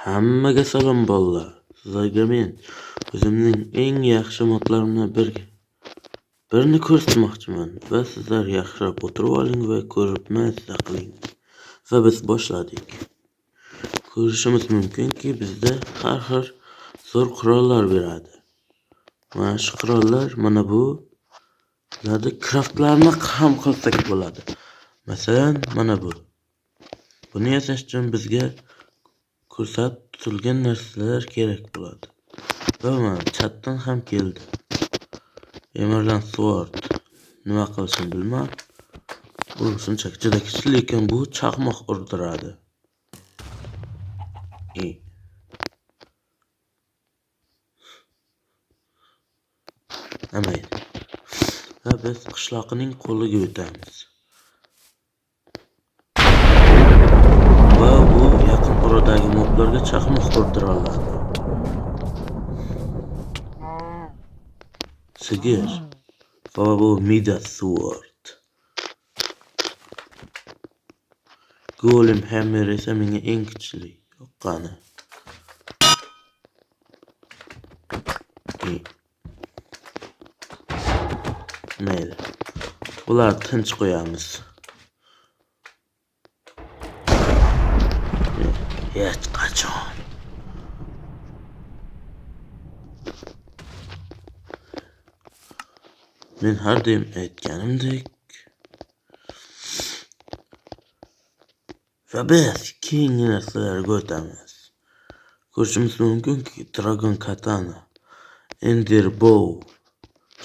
Hammaga salom bolalar. Sizlarga men o'zimning eng yaxshi modlarimdan birini ko'rsatmoqchiman va sizlar yaxshilab o'tirib oling va ko'rib mazza qiling. Va biz boshladik. Ko'rishimiz mumkinki, bizda har xil zo'r qurollar beradi. Mana shu qurollar, mana bu ularda craftlarni ham qilsak bo'ladi. Masalan, mana bu. Buni yasash uchun bizga ko'rsatib tutilgan narsalar kerak bo'ladi. Va mana chatdan ham keldi. Emerald Sword nima qilishini bilmab, u shunchaki juda kuchli, lekin bu chaqmoq urdiradi. Mayli. Va biz qishloqining qo'liga o'tamiz. Va bu yaqin oradagi moblarga chaqmoq urdira oladi. Sigir. Va bu Midas Sword. Golem Hammer esa menga eng kuchli yoqqani. Mayli. Bularni tinch qo'yamiz. Hech qachon. Men har doim aytganimdek va biz keyingi narsalarga o'tamiz. Ko'rishimiz mumkinki, Dragon Katana, Ender Bow,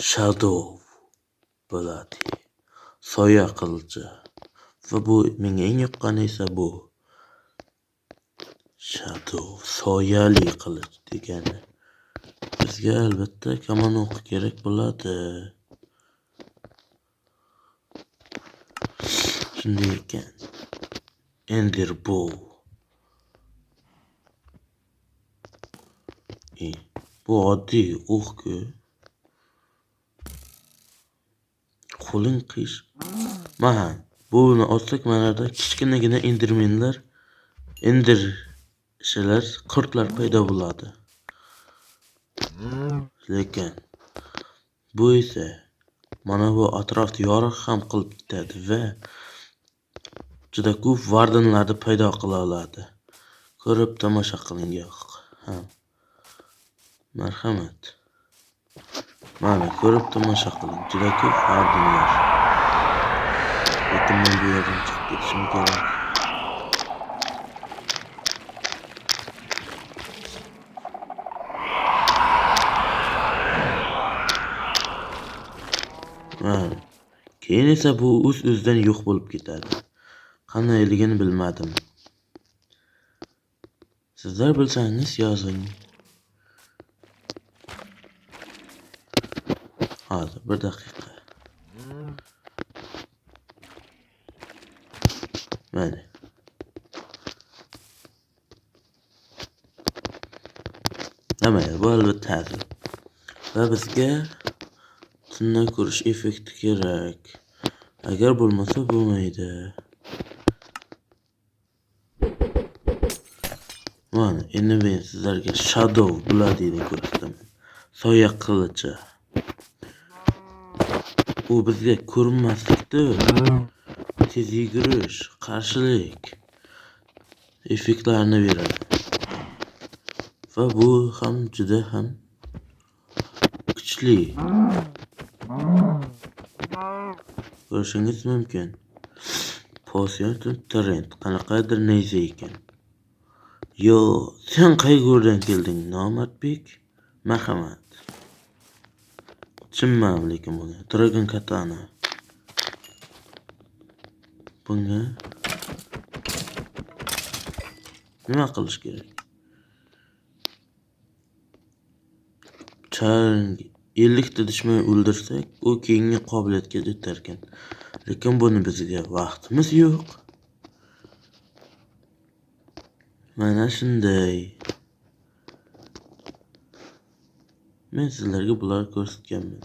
Shadow bo'ladi. Soya qilichi. Va bu menga eng yoqqani esa bu Shadow, soyali qilich degani. Bizga albatta kamon o'qi kerak bo'ladi. Shunday ekan. Ender Bow. Bu oddiy o'q-ku. Qo'ling qish. Mana buni olsak, mana yerda kichkinagina endermenlar, ender shilar, qurtlar paydo bo'ladi. Lekin bu esa mana bu atrofni yorug' ham qilib ketadi va juda ko'p vardenlarni paydo qila oladi. Ko'rib tomosha qiling. Ha. Marhamat. Mana ko'rib tomosha qiling. Juda ko'p vardenlar. Lekin men bu yerdan chiqib ketishim kerak. Mana. Keyin esa bu o'z-o'zidan yo'q bo'lib ketadi. Qandayligini bilmadim. Sizlar bilsangiz yozing. Hozir bir daqiqa. Mana. Mayli, bu albatta hazil. Va bizga tunda ko'rish effekti kerak. Agar bo'lmasa bo'lmaydi. Mana endi men sizlarga Shadow Blade'ni ko'rsataman. Soya qilichi. U bizga ko'rinmaslikni, tez yugurish, qarshilik effektlarini beradi. Va bu ham juda ham kuchli. Ko'rishingiz mumkin. Potion Trend qanaqadir nayza ekan. Yo, sen qayerdan kelding, nomardbek? Marhamat. Tushunmadim lekin bunga. Dragon Katana. Bunga nima qilish kerak? Chang 50 ta dushman o'ldirsak, u keyingi qobiliyatga o'tar ekan. Lekin buni bizga vaqtimiz yo'q. Mana shunday. Men sizlarga bularni ko'rsatganman.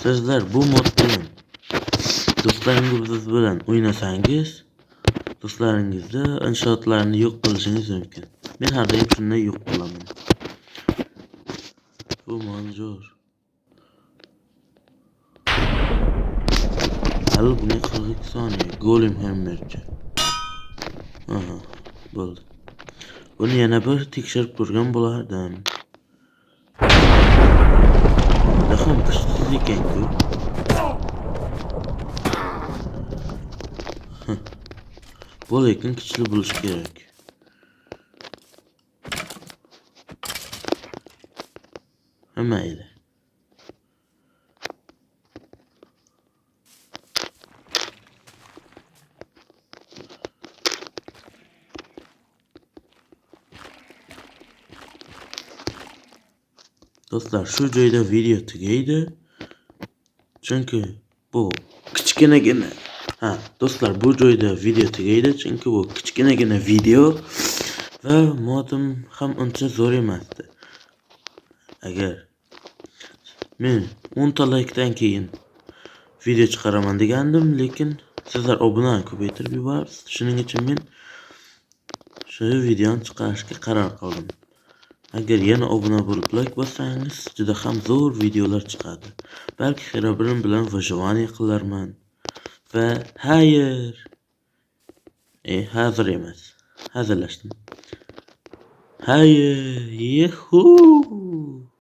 Sizlar bu mod bilan do'stlaringiz bilan o'ynasangiz, Do'stlaringizda inshootlarni yo'q qilishingiz mumkin. Men har doim shunday yo'q qilaman. Bu manzur. Hali bunga 42 soniya. Golem hammerchi. Aha, bo'ldi. Buni yana bir tekshirib ko'rgan bo'lardim. Juda ham kuchsiz ekan-ku. Bu lekin kuchli bo'lishi kerak. Mayli. Do'stlar, shu joyda video tugaydi. Chunki bu kichkinagina, ha, do'stlar, bu joyda video tugaydi, chunki bu kichkinagina video va modim ham uncha zo'r emasdi. Agar men 10 ta likedan keyin video chiqaraman degandim, lekin sizlar obuna ko'paytirib yuboribsiz. Shuning uchun men shu videoni chiqarishga qaror qildim. Agar yana obuna bo'lib like bossangiz, juda ham zo'r videolar chiqadi. Balki Herobrine bilan выживание qilarman. Va xayr. Hozir emas. Hazillashdim. Xayr. Yuhu.